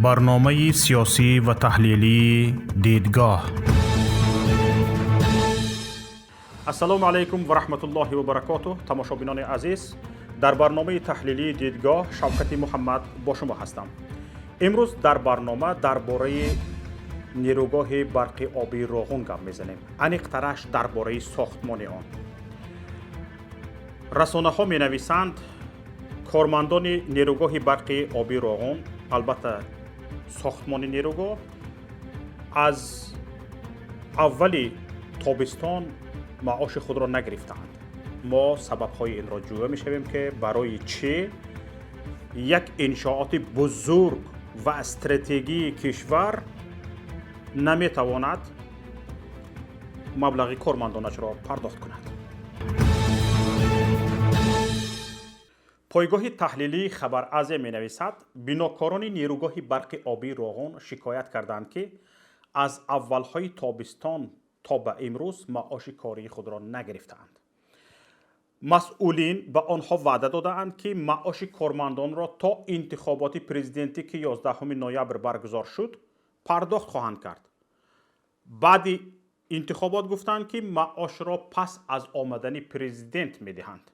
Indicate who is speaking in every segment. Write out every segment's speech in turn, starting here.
Speaker 1: Барномаи сиёсӣ ва таҳлилии «Дидгоҳ».
Speaker 2: Ассалому алайкум ва раҳматуллоҳи ва баракотуҳ. Тамошобинони азиз, дар барномаи таҳлилии «Дидгоҳ» Шавкати Муҳаммад бо шумо ҳастам. Имрӯз дар барнома дар бораи нерӯгоҳи барқи обии Роғун гап мезанем, аниқтараш дар бораи сохтмони он. Расонаҳо менависанд, кормандони нерӯгоҳи барқи обии Роғун, албатта сохтмони нерӯгоҳ, аз аввали тобистон маоши худро нагирифтаанд. Мо сабабҳои инро ҷӯя мешавем, ки барои чӣ як иншооти бузург ва стратегии кишвар наметавонад маблағи кормандонашро пардохт кунад. Пойгоҳи таҳлилии «Хабар Азия» менависад, бинокорони нерӯгоҳи барқи обии Роғун шикоят карданд, ки аз аввалҳои тобистон то ба имрӯз маоши кории худро нагирифтаанд. Масъулин ба онҳо ваъда додаанд, ки маоши кормандонро то интихоботи президентӣ, ки 11 ноябр баргузор шуд, пардохт хоҳанд кард. Баъди интихобот гуфтанд, ки маошро пас аз омадани президент медиҳанд.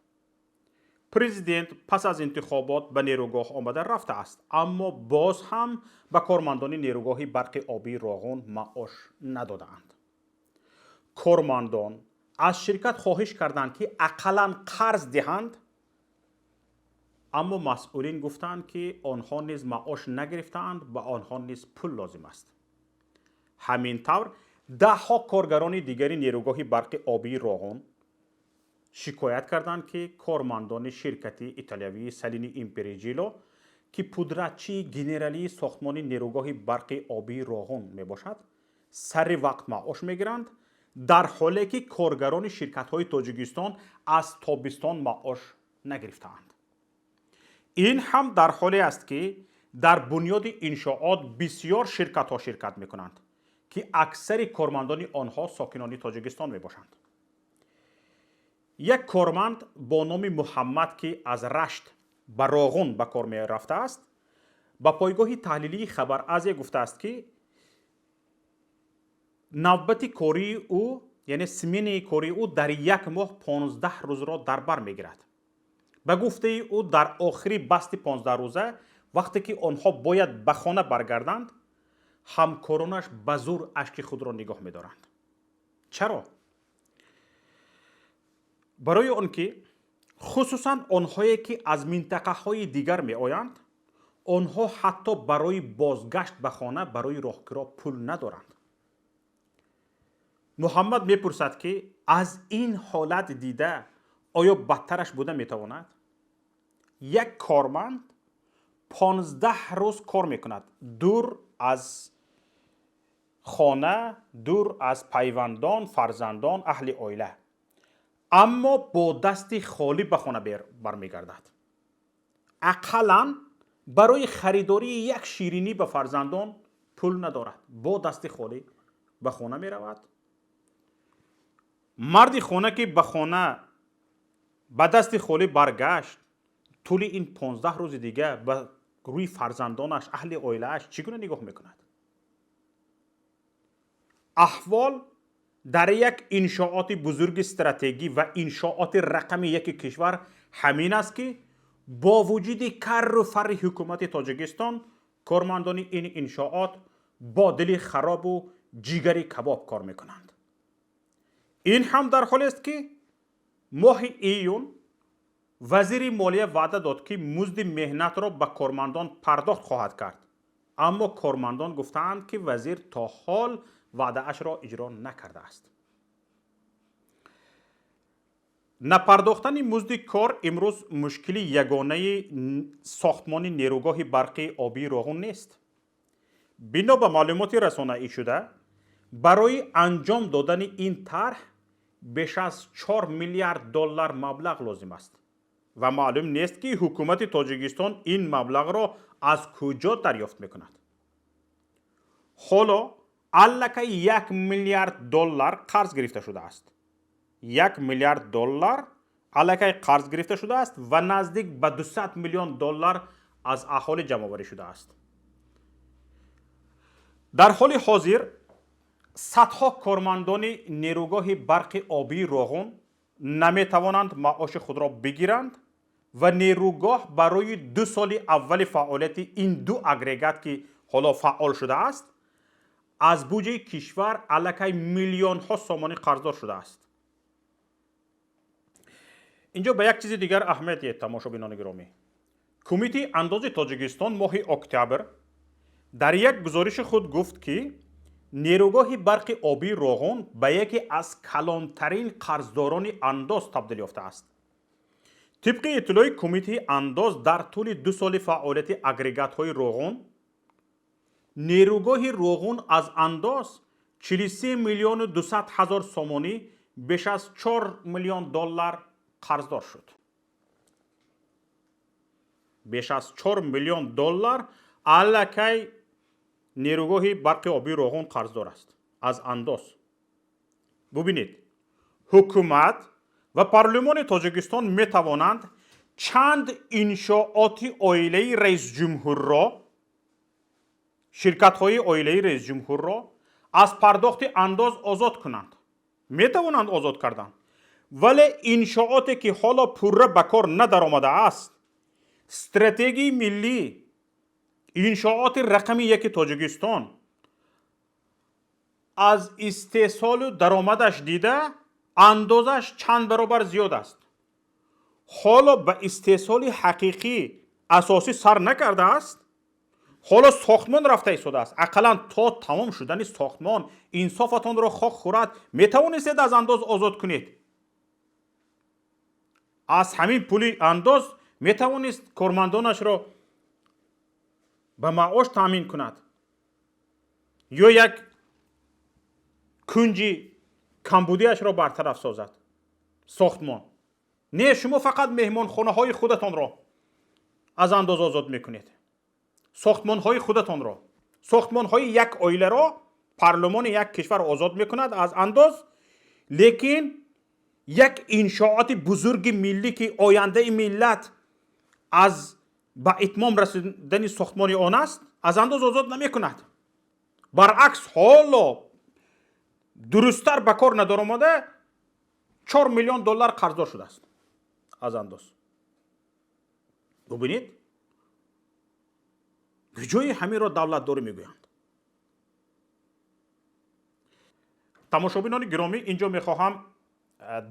Speaker 2: Президент пас аз интихобот ба нерӯгоҳ омада рафтааст, аммо боз ҳам ба кормандони нерӯгоҳи барқи обии Роғун маош надодаанд. Кормандон аз ширкат хоҳиш карданд, ки ақаллан қарз диҳанд, аммо масъулин гуфтанд, ки онҳо низ маош нагирифтаанд, ба онҳо низ пул лозим аст. Ҳамин тавр, даҳҳо коргарони дигари нерӯгоҳи барқи обии Роғун шикоят карданд, ки кормандони ширкати италиявии Салини Империҷило, ки пудратчии генералии сохтмони нерӯгоҳи барқи обии Роғун мебошад, сари вақт маош мегиранд, дар ҳоле ки коргарони ширкатҳои Тоҷикистон аз тобистон маош нагирифтаанд. Ин ҳам дар ҳоле аст, ки дар бунёди иншоот бисёр ширкатҳо ширкат мекунанд, ки аксари кормандони онҳо сокинони Тоҷикистон мебошанд. Як корманд бо номи Муҳаммад, ки аз Рашт ба Роғун ба кор мерафтааст, ба пойгоҳи таҳлилии «Хабар Азия» гуфтааст, ки навбати кории ӯ, яъне сменаи кории ӯ, дар як моҳ 15 рӯзро дар бар мегирад. Ба гуфтаи ӯ, дар охири басти 15-рӯза, вақте ки онҳо бояд ба хона баргарданд, ҳамкоронаш ба зур ашки худро нигоҳ медоранд. Чаро? Барои он ки хусусан онҳое, ки аз минтақаҳои дигар меоянд, онҳо ҳатто барои бозгашт ба хона, барои роҳкиро пул надоранд. Муҳаммад мепурсад, ки аз ин ҳолат дида оё бадтараш буда метавонад? Як корманд 15 рӯз кор мекунад, дур аз хона, дур аз пайвандон, фарзандон, аҳли оила, аммо бо дасти холӣ ба хона бармегардад. Ақаллан барои харидории як ширинӣ ба фарзандон пул надорад, бо дасти холӣ ба хона меравад. Марди хона, ки ба хона ба дасти холӣ баргашт, тӯли ин 15 рӯзи дига ба рӯи фарзандонаш, аҳли оилааш чӣ гуна нигоҳ мекунад? Аҳвол дар як иншооти бузурги стратегӣ ва иншооти рақами яки кишвар ҳамин аст, ки бо вуҷуди карру фарри ҳукумати Тоҷикистон кормандони ин иншоот бо дили харобу ҷигари кабоб кор мекунанд. Ин ҳам дар ҳолест, ки моҳи июн вазири молия ваъда дод, ки музди меҳнатро ба кормандон пардохт хоҳад кард, аммо кормандон гуфтаанд, ки вазир то ҳол ваъдаашро иҷро накардааст. Напардохтани музди кор имрӯз мушкили ягонаи сохтмони нерӯгоҳи барқи обии Роғун нест. Бино ба маълумоти расонаӣ шуда, барои анҷом додани ин тарҳ беш аз 4 миллиард доллар маблағ лозим аст ва маълум нест, ки ҳукумати Тоҷикистон ин маблағро аз куҷо дарёфт мекунад. Ҳоло аллакай 1 миллиард доллар қарз гирифта шудааст. 1 миллиард доллар аллакай қарз гирифта шудааст ва наздик ба 200 миллион доллар аз аҳолӣ ҷамъоварӣ шудааст. Дар ҳоли ҳозир садҳо кормандони нерӯгоҳи барқи обии Роғун наметавонанд маоши худро бигиранд ва нерӯгоҳ барои 2 соли аввали фаъолияти ин ду агрегат, ки ҳоло фаъол шудааст, аз буҷаи кишвар аллакай миллионҳо сомонӣ қарздор шудааст. Инҷо ба як чизи дигар аҳамият диҳед, тамошобинони гиромӣ. Кумитаи андози Тоҷикистон моҳи октябр дар як гузориши худ гуфт, ки нерӯгоҳи барқи обии Роғун ба яке аз калонтарин қарздорони андоз табдил ёфтааст. Тибқи иттилои Кумитаи андоз, дар тӯли 2 соли фаъолияти агрегатҳои Роғун, нерӯгоҳи Роғун аз андоз 43 миллиону 200 ҳазор сомонӣ, беш аз 4 миллион доллар қарздор шуд. Беш аз 4 миллион доллар аллакай нерӯгоҳи барқи обии Роғун қарздор аст аз андоз. Бубинед, ҳукумат ва парлумони Тоҷикистон метавонанд чанд иншооти оилаи раисҷумҳурро, ширкатҳои оилаи раисҷумҳурро аз пардохти андоз озод кунанд. Метавонанд озод кардан, вале иншооте, ки ҳоло пурра ба кор надаромадааст, стратегияи миллӣ, иншооти рақами яки Тоҷикистон, аз истеҳсолу даромадаш дида андозаш чанд баробар зиёд аст. Ҳоло ба истеҳсоли ҳақиқӣ асосӣ сар накардааст, ҳоло сохтмон рафта истодааст. Ақаллан то тамом шудани сохтмон, инсофатонро хок хӯрад, метавонистед аз андоз озод кунед. Аз ҳамин пули андоз метавонист кормандонашро ба маош таъмин кунад ё як кунҷи камбудиашро бартараф созад сохтмон. Не, шумо фақат меҳмонхонаҳои худатонро аз андоз озод мекунед, сохтмонҳои худатонро, сохтмонҳои як оиларо парлумони як кишвар озод мекунад аз андоз, лекин як иншооти бузурги миллӣ, ки ояндаи миллат аз ба итмом расидани сохтмони он аст, аз андоз озод намекунад. Баръакс, ҳоло дурусттар ба кор надаромада 4 миллион доллар қарздор шудааст аз андоз. Бубинед, куҷои ҳаминро давлатдорӣ мегӯянд? Тамошобинони гиромӣ, инҷо мехоҳам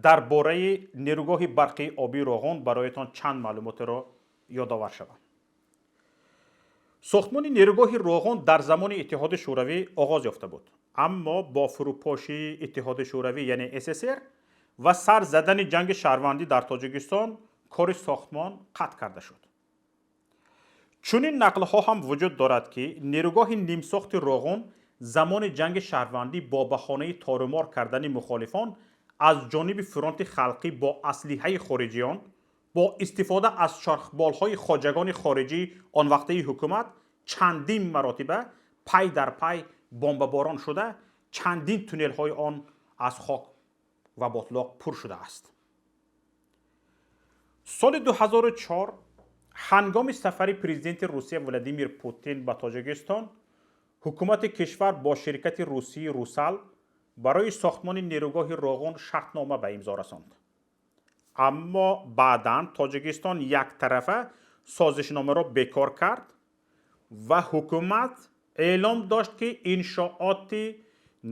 Speaker 2: дар бораи нерӯгоҳи барқии обии Роғун бароятон чанд маълумотеро ёдовар шавам. Сохтмони нерӯгоҳи Роғун дар замони Иттиҳоди Шӯравӣ оғоз ёфта буд, аммо бо фурӯпошии Иттиҳоди Шӯравӣ, яъне СССР, ва сар задани ҷанги шаҳрвандӣ дар Тоҷикистон кори сохтмон қатъ карда шуд. Чунин нақлҳо ҳам вуҷуд дорад, ки нерӯгоҳи нимсохти Роғун замони ҷанги шаҳрвандӣ бо баҳонаи торумор кардани мухолифон аз ҷониби фронти халқӣ бо аслиҳаи хориҷиён, бо истифода аз чархболҳои хоҷагони хориҷӣ он вақтаи ҳукумат, чандин маротиба пай дар пай бомбаборон шуда, чандин туннелҳои он аз хок ва ботлоқ пур шудааст. Соли 2004 ҳангоми сафари президенти Русия Владимир Путин ба Тоҷикистон, ҳукумати кишвар бо ширкати русии Русал барои сохтмони нерӯгоҳи Роғун шартнома ба имзо расонд. Аммо баъдан Тоҷикистон яктарафа созишномаро бекор кард ва ҳукумат эълом дошт, ки иншооти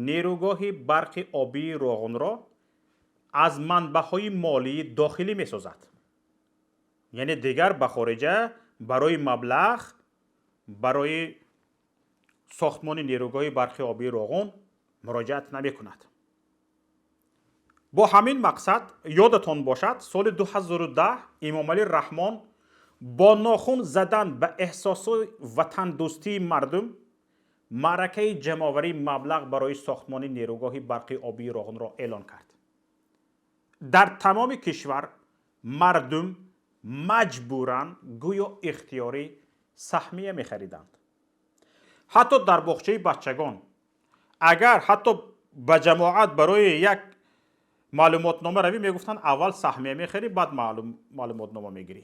Speaker 2: нерӯгоҳи барқи обии Роғунро аз манбаъҳои молии дохилӣ месозад. Яъне дигар ба хориҷа барои маблағ барои сохтмони нерӯгоҳи барқи обии Роғун муроҷиат намекунад. Бо ҳамин мақсад, ёдатон бошад, соли 2010 Эмомалӣ Раҳмон бо нохун задан ба эҳсоси ватандӯстии мардум маъракаи ҷамъоварии маблағ барои сохтмони нерӯгоҳи барқи обии Роғунро эълон кард. Дар тамоми кишвар мардум маҷбуран, гӯё ихтиёрӣ, саҳмия мехариданд. Ҳатто дар боғчаи бачагон агар ҳатто ба ҷамоат барои як маълумотнома равӣ, мегуфтанд: аввал саҳмия мехарӣ, баъд маълумотнома мегирӣ.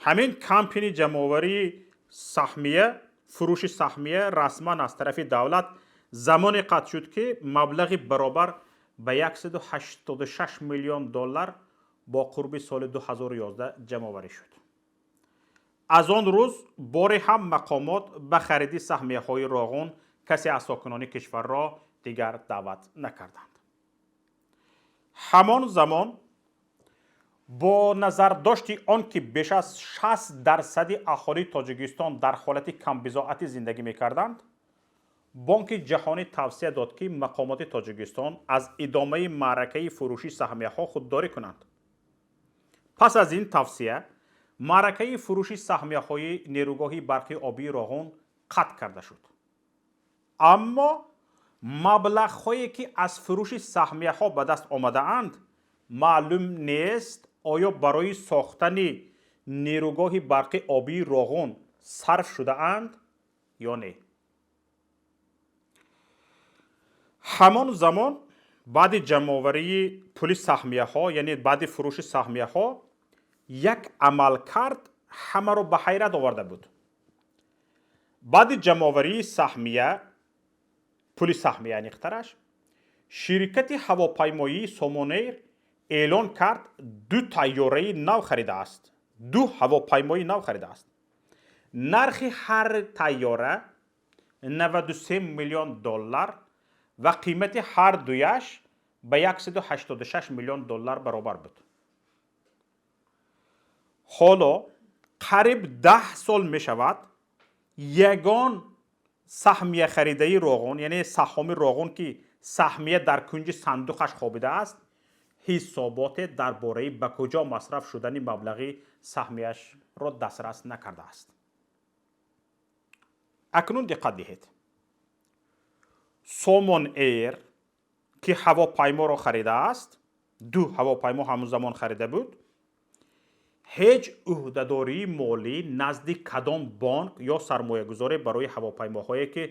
Speaker 2: Ҳамин кампини ҷамъоварии Саҳмия, фурӯши саҳмия расман аз тарафи давлат замоне қатъ шуд, ки маблағи баробар ба 186 миллион доллар бо қурби соли 2011 ҷамъоварӣ шуд. Аз он рӯз боре ҳам мақомот ба хариди саҳмияҳои Роғун касе аз сокинони кишварро дигар даъват накарданд. Ҳамон замон бо назардошти он ки беш аз 60% аҳолии Тоҷикистон дар ҳолати камбизоатӣ зиндагӣ мекарданд, Бонки Ҷаҳонӣ тавсия дод, ки мақомоти Тоҷикистон аз идомаи маъракаи фурӯши саҳмияҳо худдорӣ кунанд. Пас аз ин тавсия маъракаи фурӯши саҳмияҳои нерӯгоҳи барқи обии Роғун қатъ карда шуд. Аммо маблағҳое ки аз фурӯши саҳмияҳо ба даст омадаанд, маълум нест, оё барои сохтани нерӯгоҳи барқи обии Роғун сарф шудаанд ё не. Ҳамон замон баъди ҷамъоварии пули саҳмияҳо, яъне баъди фурӯши саҳмияҳо, як амалкард ҳамаро ба ҳайрат оварда буд. Баъди ҷамъоварии саҳмия, пули саҳмия аниқтараш, ширкати ҳавопаймоии Сомонэйр эълон кард, ду тайёраи нав харидааст, ду ҳавопаймои нав харидааст. Нархи ҳар тайёра 93 миллион доллар ва қимати ҳар дуяш ба 186 миллион доллар баробар буд. Ҳоло қариб 10 сол мешавад, ягон саҳмияхаридаи Роғун, яъне саҳоми Роғун, ки саҳмия дар кунҷи сандуқаш хобидааст, ҳисоботе дар бораи ба куҷо масраф шудани маблағи саҳмияшро дастрас накардааст. Акнун диққат диҳед. Сомон Эйр, ки ҳавопайморо харидааст, ду ҳавопаймо ҳамон замон харида буд, ҳеҷ ӯҳдадории молӣ назди кадом бонк ё сармоягузоре барои ҳавопаймоҳое, ки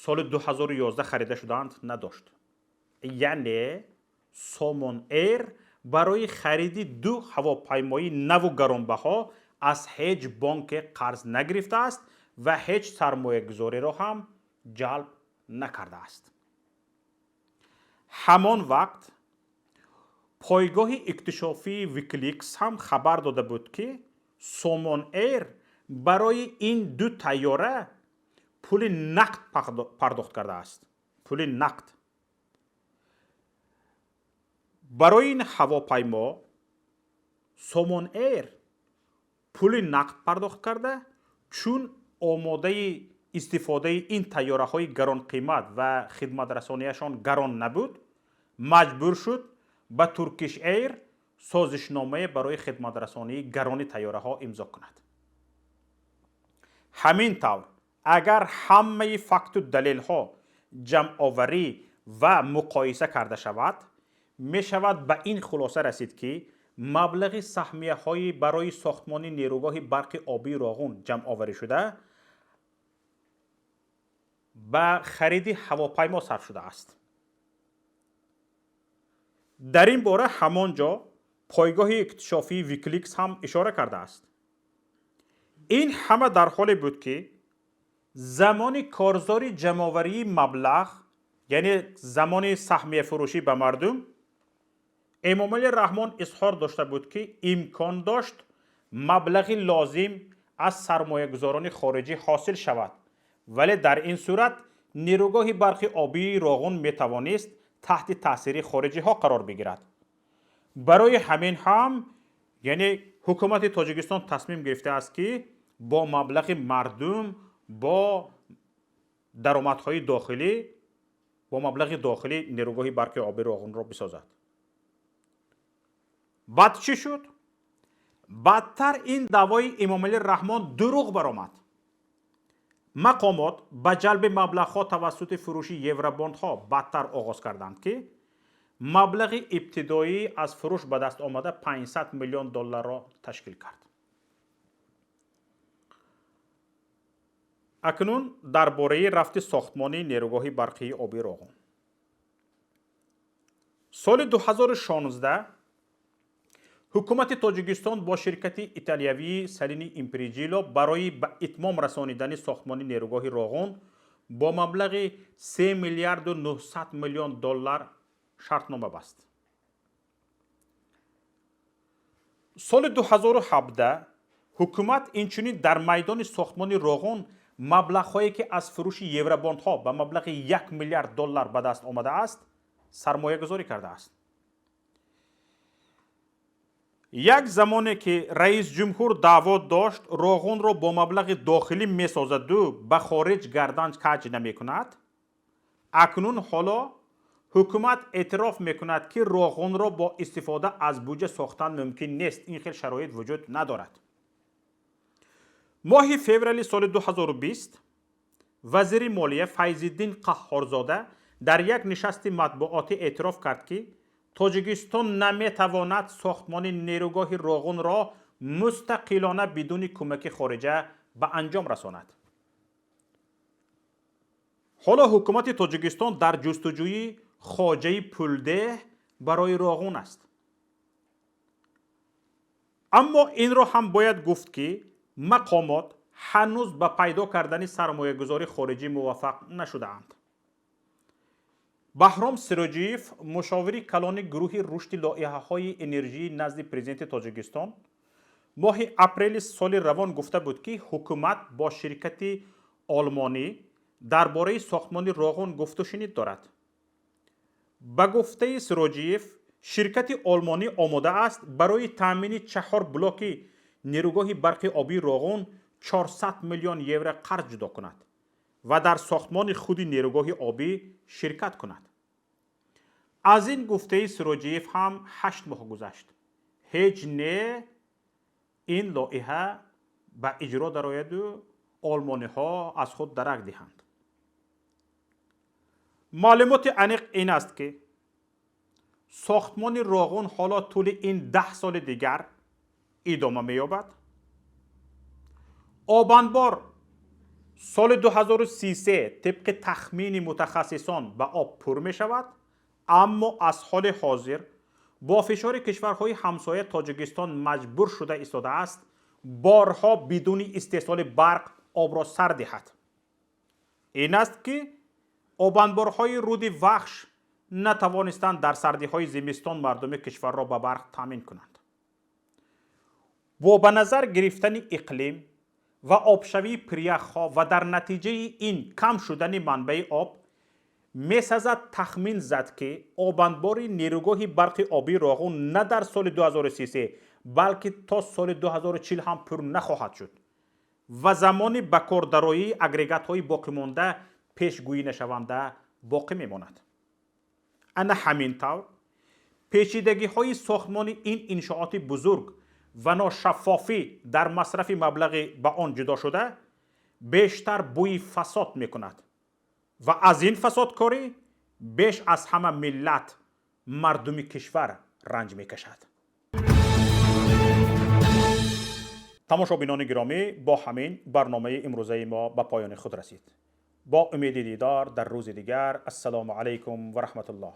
Speaker 2: соли 2011 харида шудаанд, надошт. Яъне Сомон Эйр барои хариди ду ҳавопаймои наву гаронбаҳо аз ҳеҷ бонке қарз нагирифтааст ва ҳеҷ сармоягузориро ҳам ҷалб накардааст. Ҳамон вақт пойгоҳи иктишофии Викиликс ҳам хабар дода буд, ки Сомон Эйр барои ин ду тайёра пули нақд пардохт кардааст. Пули нақд. Барои ин ҳавопаймо Сомон Эйр пули нақд пардохт карда, чун омодаи истифодаи ин тайёраҳои гаронқимат ва хидматрасонияшон гарон набуд, маҷбур шуд ба Туркиш Эйр созишномае барои хидматрасонии гарони тайёраҳо имзо кунад. Ҳамин тавр, агар ҳамаи факту далелҳо ҷамъоварӣ ва муқоиса карда шавад, мешавад ба ин хулоса расид, ки маблағи саҳмияҳои барои сохтмони нерӯгоҳи барқи обии Роғун ҷамъоварӣ шуда ба хариди ҳавопаймо сарф шудааст. Дар ин бора ҳамон ҷо пойгоҳи иктишофии Викиликс ҳам ишора кардааст. Ин ҳама дар ҳоле буд, ки замони корзори ҷамъоварии маблағ, яъне замони саҳмияфурӯшӣ ба мардум, Эмомалӣ Раҳмон изҳор дошта буд, ки имкон дошт маблағи лозим аз сармоягузорони хориҷӣ ҳосил шавад, вале дар ин сурат нерӯгоҳи барқи обии Роғун метавонист таҳти таъсири хориҷиҳо қарор бигирад. Барои ҳамин ҳам, яъне ҳукумати Тоҷикистон тасмим гирифтааст, ки бо маблағи мардум, бо даромадҳои дохилӣ, бо маблағи дохилӣ нерӯгоҳи барқи обии Роғунро бисозад. Баъд чӣ шуд? Баъдтар ин даъвои Эмомалӣ Раҳмон дурӯғ баромад. Мақомот ба ҷалби маблағҳо тавассути фурӯши евробондҳо баъдтар оғоз карданд, ки маблағи ибтидоӣ аз фурӯш ба даст омада 500 миллион долларро ташкил кард. Акнун дар бораи рафти сохтмони нерӯгоҳи барқии обии Роғун. Соли 2016 Ҳукумати Тоҷикистон бо ширкати италиявии Салини Импрежило барои ба итмом расонидани сохтмони нерӯгоҳи Роғун бо маблағи 3 миллиарду 900 миллион доллар шартнома баст. Соли 2017 ҳукумат инчунин дар майдони сохтмони Роғун маблағҳое ки аз фурӯши евробондҳо ба маблағи 1 миллиард доллар ба даст омадааст, сармоягузорӣ кардааст. Як замоне ки раис ҷумҳур даъво дошт, Роғунро бо маблағи дохилӣ месозаду ба хориҷ гардан каҷ намекунад, акнун ҳоло ҳукумат эътироф мекунад, ки Роғунро бо истифода аз буҷа сохтан мумкин нест, ин хел шароит вуҷуд надорад. Моҳи феврали соли 2020 вазири молия Файзиддин Қаҳҳорзода дар як нишасти матбуотӣ эътироф кард, ки Тоҷикистон наметавонад сохтмони нерӯгоҳи Роғунро мустақилона бидуни кӯмаки хориҷа ба анҷом расонад. Ҳоло ҳукумати Тоҷикистон дар ҷустуҷӯи хоҷаи пулдеҳ барои Роғун аст. Аммо инро ҳам бояд гуфт, ки мақомот ҳанӯз ба пайдо кардани сармоягузори хориҷӣ муваффақ нашудаанд. Баҳром Сироҷиев, мушовири калони гурӯҳи рушди лоиҳаҳои энержии назди президенти Тоҷикистон, моҳи апрели соли равон гуфта буд, ки ҳукумат бо ширкати олмонӣ дар бораи сохтмони Роғун гуфтушунид дорад. Ба гуфтаи Сироҷиев, ширкати олмонӣ омода аст барои таъмини 4 блоки нерӯгоҳи барқи обии Роғун 400 миллион евро қарз ҷудо кунад ва дар сохтмони худи нерӯгоҳи обӣ ширкат кунад. Аз ин гуфтаи Сироҷиев ҳам 8 моҳ гузашт. Ҳеҷ не ин лоиҳа ба иҷро дарояду олмониҳо аз худ дарак диҳанд. Маълумоти аниқ ин аст, ки сохтмони Роғун ҳоло тӯли ин 10 соли дигар идома меёбад. Обанбор соли 2033 тибқи тахмини мутахассисон ба об пур мешавад, аммо аз ҳоли ҳозир бо фишори кишварҳои ҳамсоя Тоҷикистон маҷбур шуда истодааст борҳо бидуни истеҳсоли барқ обро сар диҳад. Ин аст, ки обанборҳои руди Вахш натавонистанд дар сардиҳои зимистон мардуми кишварро ба барқ таъмин кунанд. Бо ба назар гирифтани иқлим ва обшавии пиряхҳо ва дар натиҷаи ин кам шудани манбаи об месазад тахмин зад, ки обанбори нерӯгоҳи барқи обии Роғун на дар соли 2033, балки то соли 2040 ҳам пур нахоҳад шуд ва замони ба кордароии агрегатҳои боқимонда пешгӯӣ нашаванда боқӣ мемонад. Ана ҳамин тавр печидагиҳои сохтмони ин иншооти бузург ва ношаффофӣ дар масрафи маблағи ба он ҷудо шуда бештар бӯи фасод мекунад ва аз ин фасодкорӣ беш аз ҳама миллат, мардуми кишвар ранҷ мекашад. Тамошобинони гиромӣ, бо ҳамин барномаи имрӯзаи мо ба поёни худ расид. Бо умеди дидор дар рӯзи дигар, ассалому алайкум ва раҳматуллоҳ.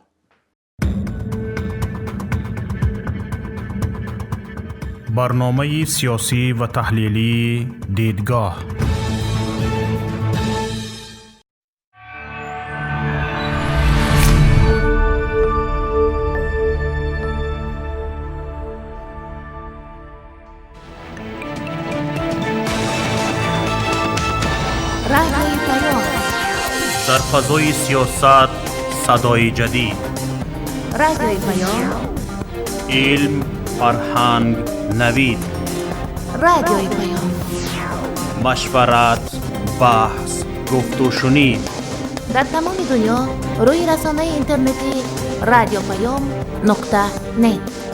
Speaker 1: Барномаи сиёсӣ ва таҳлилии Дидгоҳ.
Speaker 3: Радиои Паём.
Speaker 1: Дар фазои сиёсат садои ҷадид.
Speaker 3: Радиои Паём.
Speaker 1: Илм, фарҳанг, навид.
Speaker 3: Радиои Паём.
Speaker 1: Машварат, баҳс, гуфтушунид.
Speaker 3: Дар тамоми дунё рӯи расонаи интернетӣ радиопаём нуқта нет.